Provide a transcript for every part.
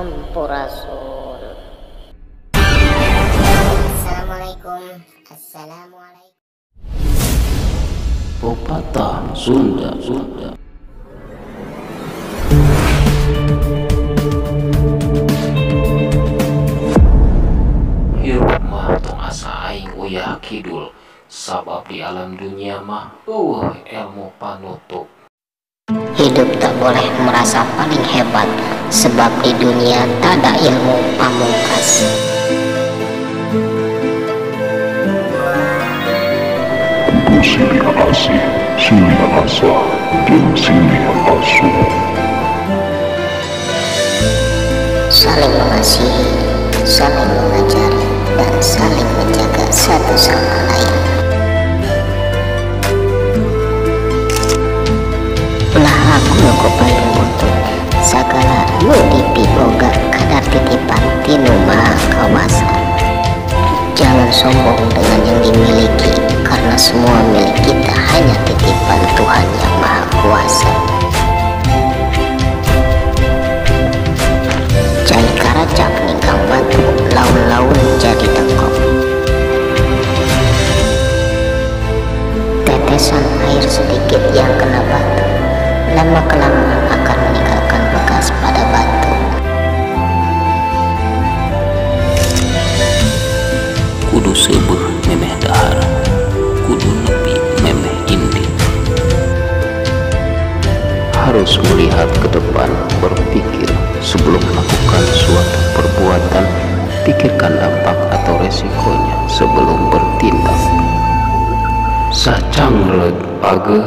Sampurasun. Assalamualaikum. Assalamualaikum. Pepatah Sunda, Sunda. Hirup mah tong asa aing uyah kidul, sabab di alam dunia mah eueuh ilmu panutup. Hidup tak boleh merasa paling hebat, sebab di dunia tak ada ilmu pamungkas. Kudu silih asih, silih asah, jeung silih asuh. Saling mengasihi, saling mengajari, dan saling menjaga satu sama lain. Ulah aku ku payung butut, sagala nu dipiboga kadar titipan tinu maha kawasa. Jangan sombong dengan yang dimiliki, karena semua milik kita hanya titipan Tuhan Yang Maha Kuasa. Cai karacak ninggang batu, laun-laun jadi tekok. Tetesan air sedikit yang kena batu, lama-kelamaan akan meninggalkan bekas pada batu. Kudu seubeuh memeh dahar, kudu nepi memeh indit. Harus melihat ke depan, berpikir sebelum melakukan suatu perbuatan, pikirkan dampak atau resikonya sebelum bertindak. Sacangreut pageuh,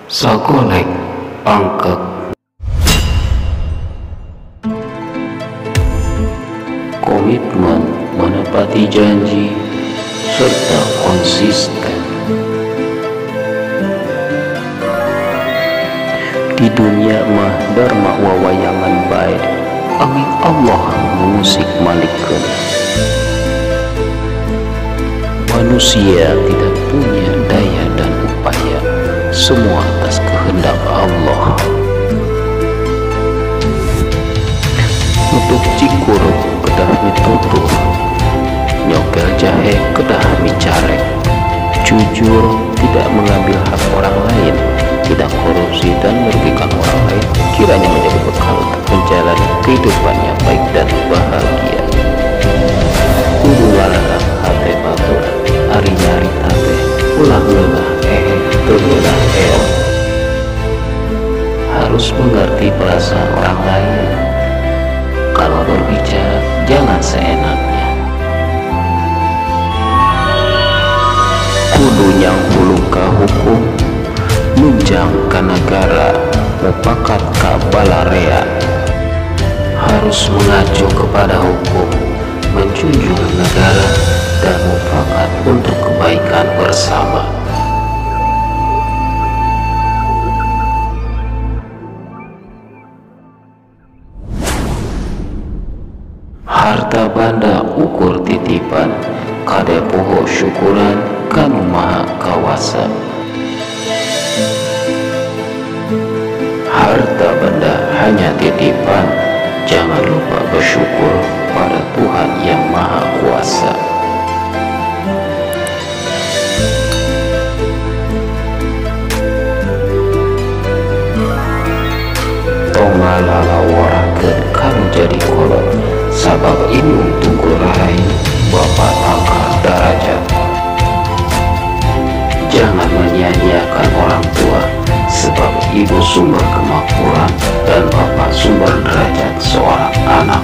sagolek pangkep. Komitmen menepati janji serta konsisten. Di dunia mah dharma wawayangan bae, angin Allah mengusik malikeun. Manusia tidak punya daya dan upaya, semua atas kehendak Allah. Nutuk cikur kedah mitutuh, nyokel jahe kedah micarek. Jujur, tidak mengambil hak orang lain, tidak korupsi dan merugikan orang lain, kiranya menjadi bekal untuk menjalani kehidupan yang baik dan bahagia. Kudu larangan hate batur, ari nyarita teh ulah ngeunah teu ngeunah eot. Harus mengerti perasaan orang lain. Kalau berbicara jangan seenaknya. Kudu nyanghulu ka hukum, nunjang ka nagara, mupakat ka balarea. Harus mengacu kepada hukum, menjunjung negara, dan mufakat untuk kebaikan bersama. Harta banda ukur titipan, kade poho syukuran kanu maha kawasa. Harta benda hanya titipan, jangan lupa bersyukur pada Tuhan Yang Maha Kuasa. Tong ngalalaworakeun kanu jadi kolot, sabab indung tungkul rahayu, bapa tangkal darajat. Jangan menyia-nyiakan orang tua, sebab ibu sumber kemakmuran dan bapak sumber derajat seorang anak.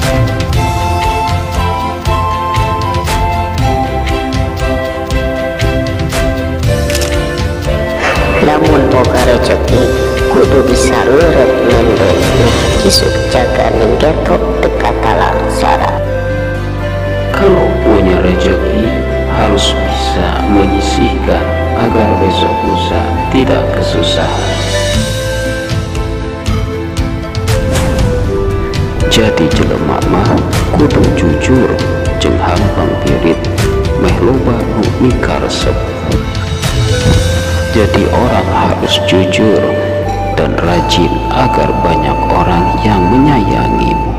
Lamun boga rejeki kudu bisa ngeureut mendun, meh isuk jaga minggetok teu katalangsara. Kalau punya rejeki harus bisa menyisihkan agar besok lusa tidak kesusahan. Jadi jelema mah kudu jujur jeung hampang pirit, meh loba nu mikaresep. Jadi orang harus jujur dan rajin agar banyak orang yang menyayangimu.